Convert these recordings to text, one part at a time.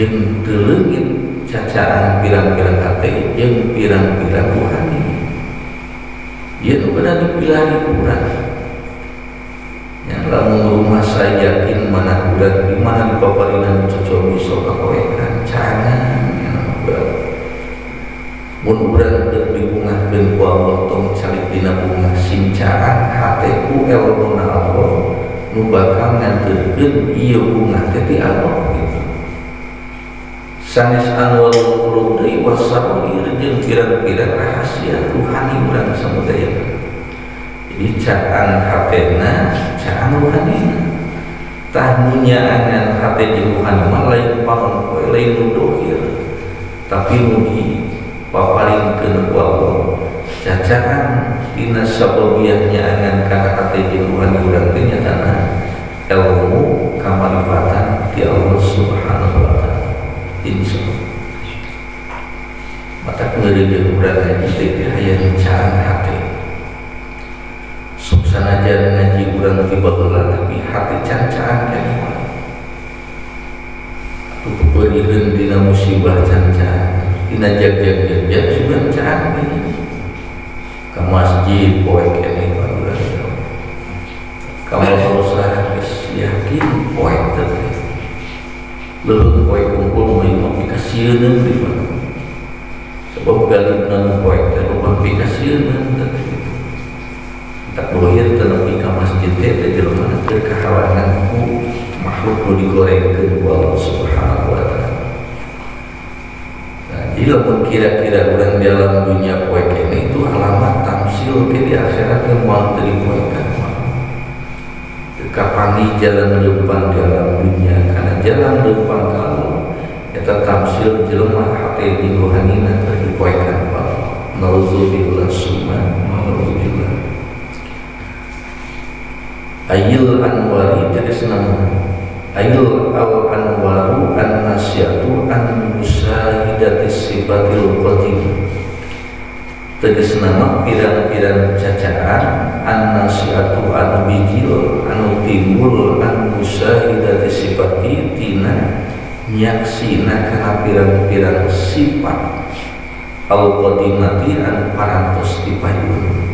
jeung teu leungit cacaan pirang-pirang hate jeung pirang-pirang rohani. Ieu nu kedah dipilari ku urang. Ya, lamun rumah saya yakin mana urang di mana dipaparinan cocok bisa kapoekan cangan ya urang. Mun urang keur dibungahkeun ku Allah tong calik dina bungah sing caang hate ku elmuna Allah nu bakal nganterkeun ieu bungah teh ti Allah gitu. Sanes anwarul qulub deui wasaroir jeung pirang-pirang rahasia ruhani urang samudaya. Jadi caang hatena, caang ruhanina. Tah nu nyaangan hate jeung ruhani mah lain panon poe, lain nu dohir, tapi nu dipaparinkeun ku Allah. Cacaan dina sababiah nyaangan kana hate jeung ruhani urang teh nyatana ilmu kamarifatan ti Allah Subhanahu wa taala. Insyaallah. Mata ngeureun urang ngaji teh hayang caang hate. Sok sanajan ngaji urang ti baheula tapi hati can caang keneh wae. Atuh pepeuriheun dina musibah can caang, dina jag-jag-jag sugan caang deui. Ka masjid poe keneh wae urang. Ka madrasah geus yakin poe teh. Leuweung poe kumpul mah imah pikasieun di mana. Sebab galibna nu poe teh loba pikasieun teh. Tak dohir teu nepi ka masjid teh teh jelema keur kahalangan ku makhluk nu digorengkeun ku Allah Subhanahu wa taala. Nah, jadi lamun kira-kira urang di alam dunia poe keneh itu alamat tamsil ke di akhirat teh moal teu dipoekan. Kapanggih jalan leumpang di alam dunia karena jalan leumpang ka Allah eta tamsil jelema hate jeung rohanina teu dipoekan ku Allah. Nauzubillah summa nauzubillah. Ayil anwari tegasna ayil al anwaru an nasyatu an musyahidati sifatil qadim. Tegasna mah pirang-pirang cacaan an nasyatu anu bijil anu timbul an musyahidati sifati tina nyaksina kana pirang-pirang sifat al qadimati anu parantos dipayun.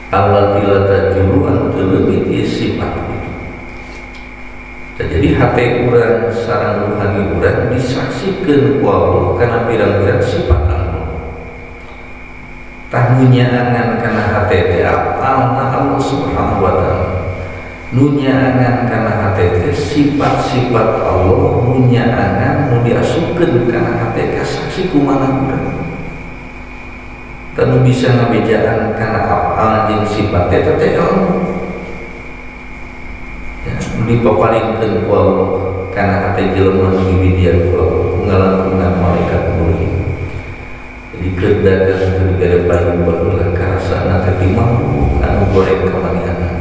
Allati la tajulu anu teu leungit ieu sifat itu. Jadi hate urang sareng ruhani urang disaksikeun ku Allah kana pirang-pirang sifat Allah. Tah nu nyaangan kana hate teh apalna Allah Subhanahu wa taala. Nu nyaangan kana hate teh sifat-sifat Allah nu nyaangan nu diasupkeun kana hate kasaksi kumaha urang. Tanu bisa ngabejaan kana apal jeung sifat teh teh ilmu. Ya, dipaparinkeun ku Allah kana hate jelema nu dibidian ku Allah ngalangkungan malaikat mulia. Jadi keur dagang keur gare payu baheula karasana teh ti mampu anu goreng kamanehna.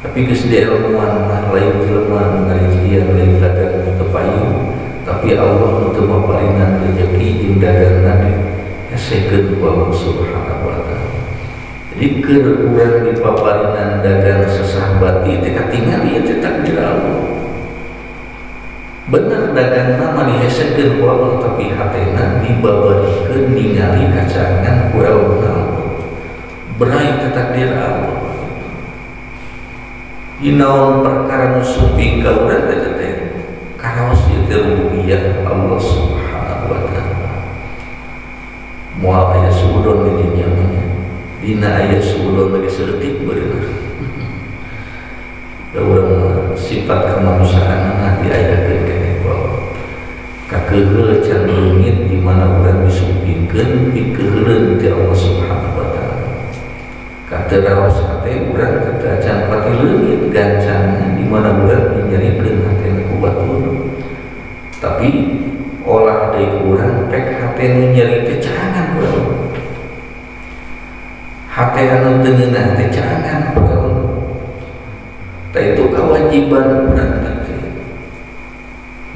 Tapi geus dielmuan mah lain jelema nu ngarejian lain dagang nu teu payu, tapi Allah nu teu maparinan rezeki jeung dagangna hesekeun ku Allah Subhanahu wa taala. Jadi keur urang dipaparinan dagang sesah bati teh katingali ieu teh takdir Allah. Bener dagangna mah dihesekeun ku Allah tapi hatena dibabarikeun ningali kacangan ku elmuna Allah. Berai teh takdir Allah. Dinaon perkara nu sumping ka urang teh teh karaos ieu teh rububiyah Allah Subhanahu wa taala. Moal aya suudon di dinya mah. Dina aya suudon lagi saeutik beureuh. Da urang sifat kemanusiaanna diayakeun keneh ku Allah. Kakeuheul can leungit di mana urang disumpingkeun pikeuheuleun ti Allah Subhanahu wa taala. Kateraos hate urang teu acan pati leungit gancangna di mana urang dinyerikeun hatena ku batur. Tapi olah deui urang pek hate nu nyeri teh cangan ku Allah. Hate anu teu ngeunah teh cangan ku Allah. Tah itu kewajiban urang teh.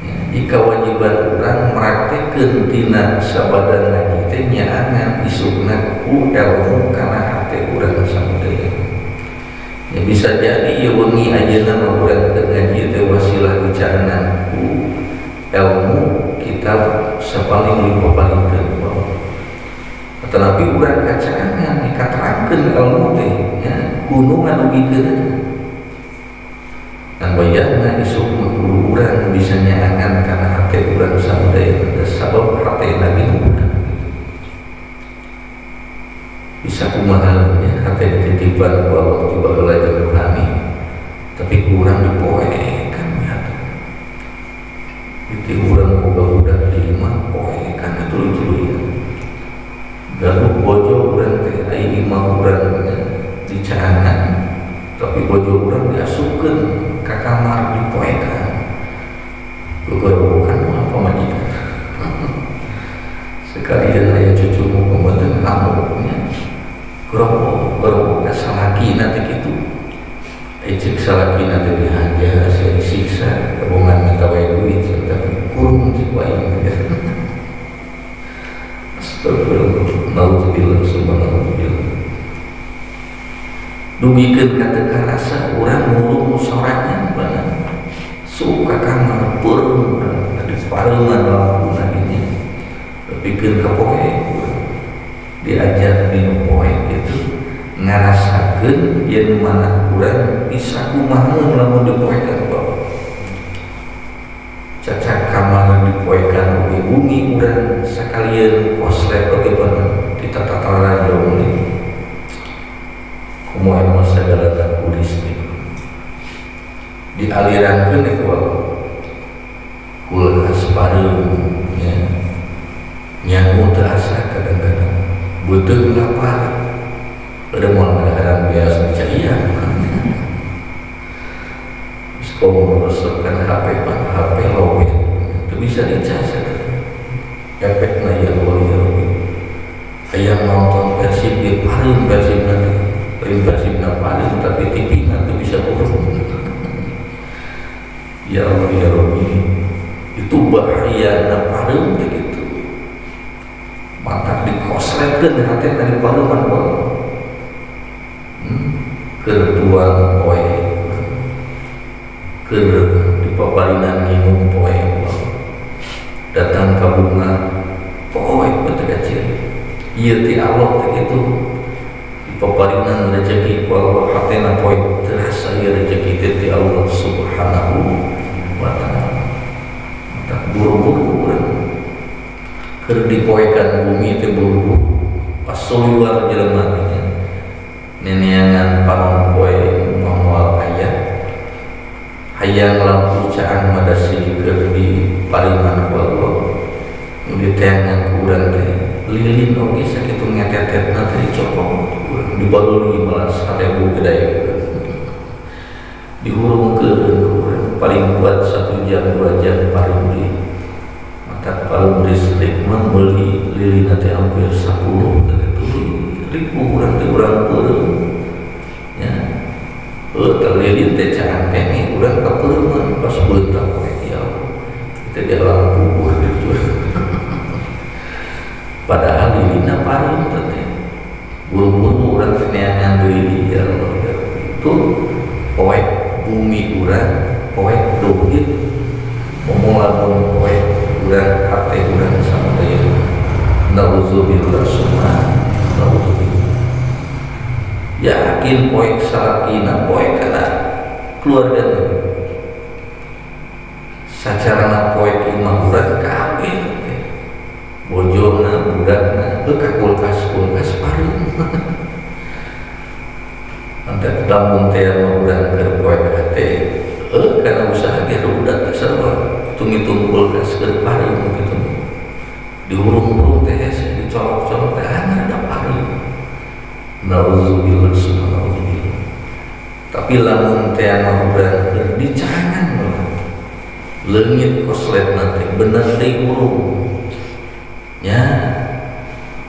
Ya, di kewajiban urang praktekeun tina sabada ngaji teh nyaangan isukna ku ilmu kana hate urang samudaya. Ya bisa jadi ieu wengi ayeuna mah urang teu ngaji teh wasilah dicaangan ku Ilmu kitab sapaling dipapalingkeun ku Allah. Tetapi urang kacangan dikaterangkeun ilmu teh nya gunung ngadugikeun. Dan wayahna isuk mah kudu urang bisa nyaangan kana hate urang samudaya sabab hate lagi urang. Bisa kumaha nya hate dititipan ku Allah ti baheula jeung rohani tapi kurang dipoekan hate. Itu urang boga budak di imah poekan tuluy-tuluyan. Gaduh bojo urang teh ai imah urang dicaangan tapi bojo urang diasupkeun ka kamar dipoekan. Gegerobokan mah pamajikan. Sekalian aya cucumu pembantu kamu nya. Gerobok-gerobok salakina teh kitu. Cek salakina teh dihajar, sia disiksa, kabongan minta wae duit tapi kurung cek wae. Astagfirullah, naudzubillah summa naudzubillah. Dugikeun ka teu karasa urang ngurung sorangan bener. Suka kamar peureum urang di pareuman lampuna dinya. Dugikeun ka poe diajar dinu poe gitu ngarasakeun yen mana urang bisa kumaha lamun dipoekan ku Allah. Cacak kamar dipoekan oge bumi urang sakalian koslet oge bener ditatataran jauh nih. Kumaha mah sagala ku listrik dialirankeun ku Allah. Kulkas pareum nya nyangu teu asa kadang-kadang beuteung lapar ada moal ngadaharan biasa dicaian. Geus komo resepkan HP pan HP lowet teu bisa dicas eta. Efekna ya Allah ya Rabbi. Aya nonton Persib ge pareum Persibna teh. Lain Persibna pareum tapi TV-na teu bisa urung. Ya Allah ya Rabbi. Itu bahayana pareum teh kitu. Matak dikosletkeun hate tadi pareuman bae. Keur tuang poe keur dipaparinan nginum poe datang ka bunga poe teh kacir ieu ti Allah teh kitu dipaparinan rezeki ku Allah hatena poe terasa ieu rezeki teh ti Allah Subhanahu wa taala. Tak buru-buru urang keur dipoekan bumi teh buru-buru pas soluar jelema teh neneangan panon poe moal aya hayang lampu caang madasi keur di pariman ku Allah nu diteangan ku urang teh lilin oge sakitu ngetetetna teh dicopot urang dibaluli malah 1000 gede dihurungkeun ku urang paling kuat 1 jam 2 jam paling di mata paling listrik mah meuli lilin teh hampir 10 ribu urang teh urang peureum nya heuh lilin teh caang keneh urang kapeureumeuan pas beutang we ya Allah teh di alam kubur gitu. Padahal lilinna pareum teh buru-buru urang teh neangan deui ya Allah ya Rabbi. Itu poek bumi urang poek dohir momo lamun poek urang hate urang samudaya. Nauzubillah summa nauzubillah. Yakin poek salakina poek kana keluarga sacarana poek imah urang kabeh teh bojona budakna heuh ka kulkas pareum. Mantap lamun teh mah urang keur poek hate heuh kana usaha ge budak teh sarua hitung-hitung kulkas keur pareum kitu dihurung-hurung teh hese dicolok-colok teh ada pareum. Nauzubillah summa nauzubillah. Tapi lamun teh mah urang keur dicangan leungit kosletna teh bener deui hurung nya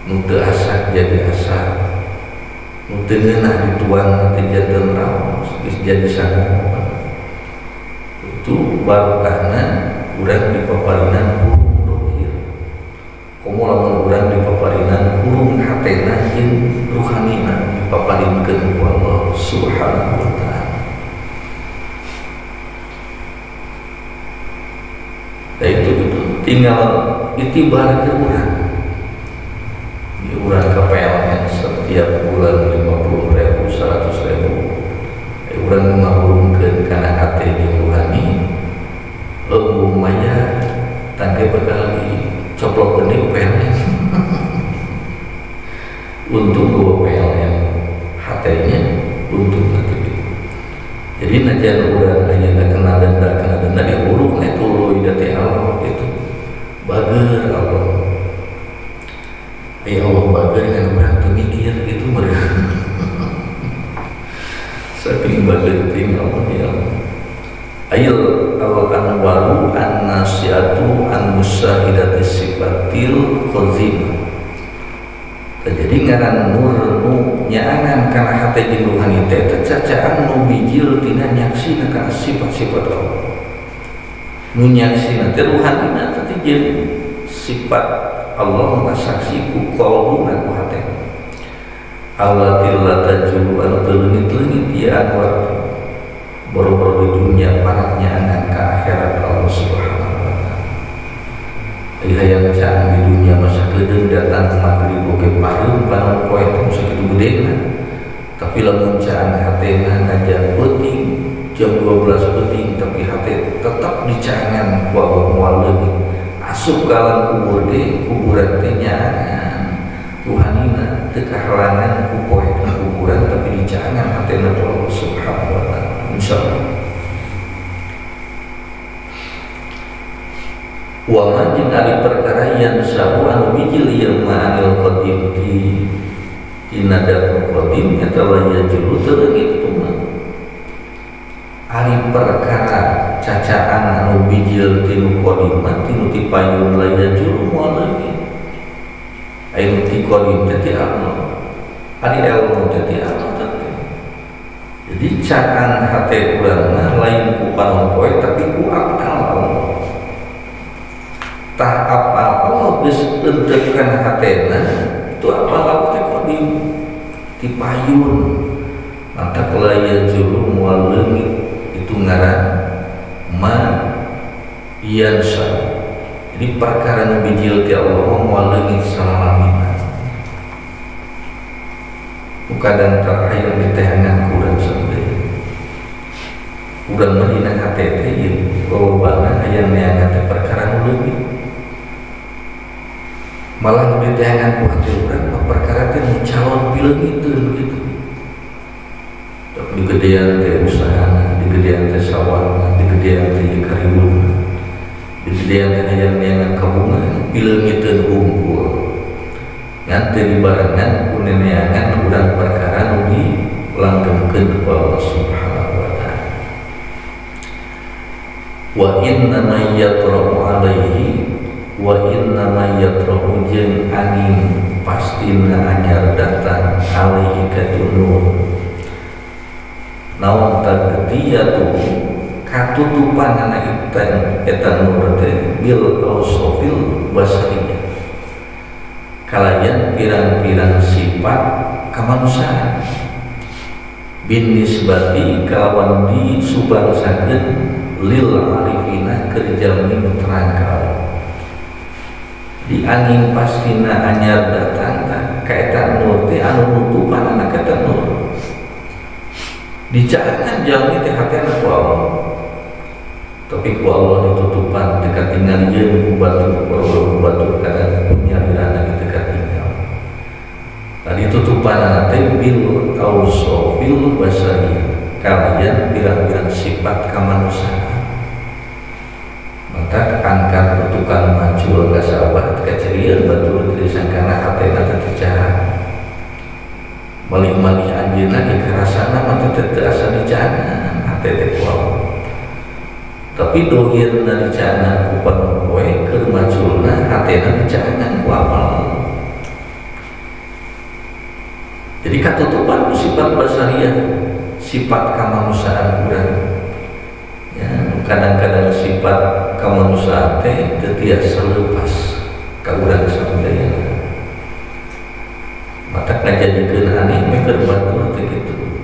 nu teu asak jadi asak nu teu ngeunah dituang teh janten raos geus jadi sangu. Itu barokahna urang dipaparinan hurung dohir. Komo lamun urang dipaparinan hurung hatena jeung ruhanina dipaparinkeun ku Allah Subhanahu wa taala. Dan itu tinggal itibar ke urang. Di urang ke PLN setiap bulan 50.000, 100.000. Urang ngahurungkeun kana hate jeung rohani. Eueuh maya tangke bakal dicoplok deui ku PLN. Untung gua PLN hatenya untung nanti gitu. Jadi najan urang ayeuna kena denda dihurung we tuluy da teh Allah gitu. Bager Allah. Ya Allah bager dengan urang teu mikir gitu mereka. Saking bager ting Allah ya Allah. Ayil al anwaru an nasiatu an musahidati sifatil qazimah. Jadi ngaran nur nu nyaangan kana hate jeung ruhani teh cacaan nu bijil tina nyaksina kana sifat-sifat Allah. Nu nyaksina teh ruhanina teh jeung sifat Allah nu kasaksi ku qalbuna ku hate. Allatil la tajulu anu teu leungit-leungit ieu anwar boro-boro di dunia parat nyaangan ka akhirat Allah Subhanahu wa taala. Hayang caang di dunia masa kedeung datang maghrib oge pareum panon poe teh sakitu gedena. Tapi lamun caang hatena najan peuting jam 12 peuting tapi hate tetap dicaangan ku Allah moal leungit. Asup ka alam kubur ge kuburan teh nyaangan ruhanina teu kahalangan ku poe kuburan tapi dicaangan hatena ku Allah Subhanahu wa taala. Insyaallah. Wa ma jeung ari perkara yang sabu anu bijil ieu ma anil qadim ti tina dat qadim eta la yajulu teu leungit mah. Ari perkara cacaan anu bijil tinu qadim mah tinu ti payun la yajulu moal leungit. Anu ti qadim teh ti Allah. Ari ilmu teh ti Allah teh. Jadi cacaan hate urang mah lain ku panon poe tapi ku akal Allah. Tah apal Allah geus euteup kana hatena itu apal Allah teh qadim ti payun. Mantap la yajulu moal leungit itu ngaran ma yansa. Jadi perkara nu bijil ti Allah moal leungit salalamina. Kadang terhayang diteangan kurang sampai urang mah dina hate teh ieu lolobana hayang neangan teh perkara nu leungit. Malah nu diteangan ku hate urang mah perkara teh nu calon pileungiteun gitu. Tapi digedean teh usahana, digedean teh sawahna, digedean teh kariweuhna, digedean teh hayang neangan kabungan pileungiteun hungkul. Ngan teu dibarengan ku neneangan urang perkara nu dilanggengkeun ku Allah Subhanahu wa taala. Wa inna may yatra'u alaihi wa inna may yatra'u jeung angin pastina anyar datang alaihi ka nur. Naon tagtiyatu katutupanana eta nur teh bil ausofil basariyah. Kalayan pirang-pirang sifat kemanusiaan bin nisbati kalawan di subangsakeun lil arifina keur jalmi nu terang ka Allah. Di angin pastina anyar datang tah ka eta nur teh anu nutupanana ka eta nur. Dicaangan jalmi teh hatena ku Allah. Tapi ku Allah ditutupan teu katingalieun ku batur ku batur kana nyalirana teu katingal. Tadi tutupan teh bil ausofil basariyah kalayan pirang-pirang sifat kamanusiaan. Maka angkat tukang macul ka sawah teu kacirian batur teu disangkana hatena teh tercahan. Malih-malih anjeunna ge karasana mah teh teu asa dicaangan hate teh ku Allah. Tapi dohirna dicaangan ku panon poe keur maculna hatena dicaangan ku amal. Jadi katutupan ku sifat basariyah, sifat kamanusiaan urang. Ya, kadang-kadang sifat kamanusiaan teh teu tiasa leupas ka urang sadayana. Mata ngajadikeun aneh we keur batur teh kitu.